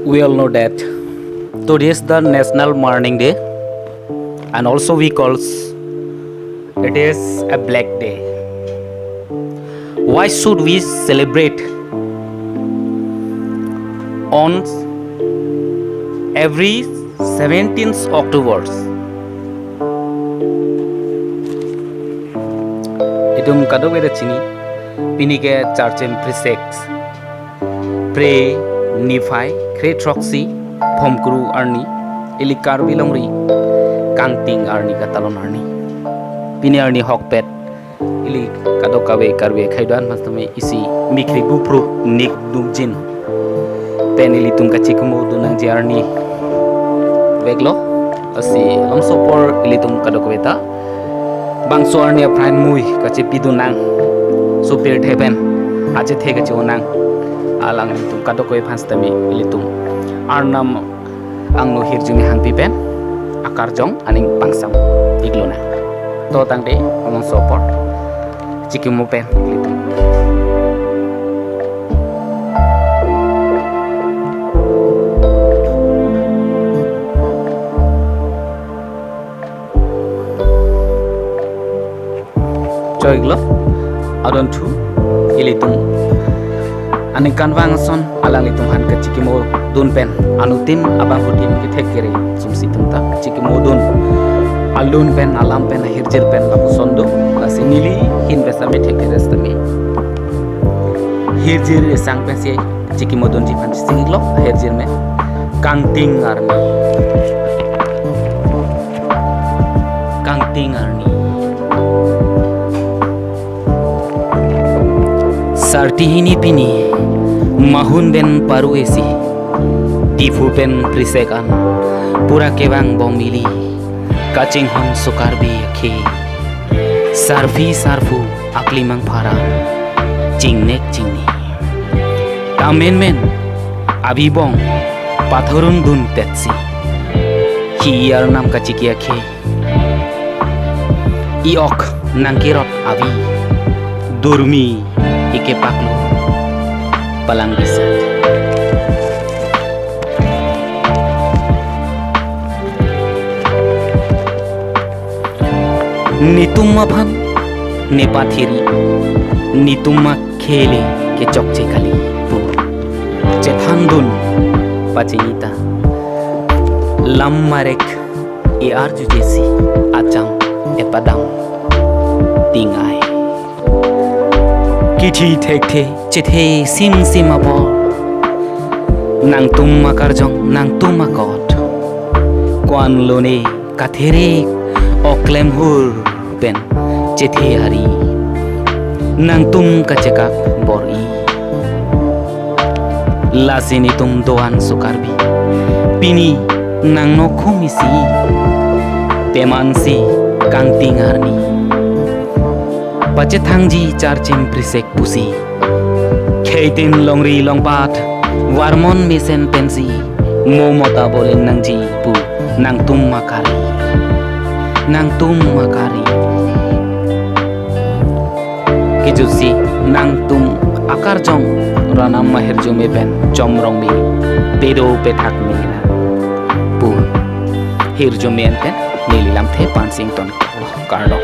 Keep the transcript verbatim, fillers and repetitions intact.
We all know that today is the National Mourning Day, and also we calls it is a black day. Why should we celebrate on every seventeenth October? Itum kadokave ta chini, pini ke Charchim Prisek phre niphai kre throksi phomkru arni, ili Karbi longri Kangting arni katalon arni. Pini arni hokpet ili kadokave Karbi akhai do-an mas tame isi mikri bupru nik dumjin pen ilitum kachikimo dun nangji arni veklo. Lasi lamsopor ilitum kadokave ta bangso arni aphrang mui kachepi dun nang, sopir the pen achethe kache-o nang, alanglitum kadokave aphan sitame ilitum Arnam angno hirjume hangpi pen akarjong aning pangsam iklo nang. To tangte lamsopor chikimo pen ilitum choi iklo, adon thu ilitum aningkanvang ason alanglitum aphan kachikimo dun pen anuttin abangphutin kethek kere sumsi atum ta chikimo dun alun pen alam pen ahirjir pen lapuson do. Lasi neli ahin pen sitame thek kere sitame hirjir isang pensi chikimo dunji aphan chesik iklo, ahirjir me Kangting arni. Kangting arni. Sarti hini pini mahun pen paru esi, Diphu pen Prisek an pura kevang bom ili, kachinghon so Karbi akhei, sarpi sarpo aklimang pharan chingnek chingni. Tamenmen abibong pathorun duntetsi, hi Arnam kachiki akhei, i-ok nangkerot avi, durmi ikepaklo palang bisat. Netum aphan nepathiri, netum akhei le kechokche kali pu chethan dun pachini ta, lam marek e-arjujesi acham epadam tingai. Kithi thekthe chethe simsim apor, nangtum akarjong nangtum akot, ko-an lone katherek oklem hur pen chethe ari, nangtum kachekak bor-i. Lasi netum do-an so Karbi, pini nangnokhum isi, pemansi Kangting arni pachethangji Charchim Prisek pusi, kheitin longri longpat varmon mesen pensi mo mota boling nangji pu nangtum akari, nangtum akari. Kejutsi nangtum akarjong Arnam ahirjume pen chomrong me, pedo pethak me na pu hirjume pen neli lamthe pansing ton, kardom.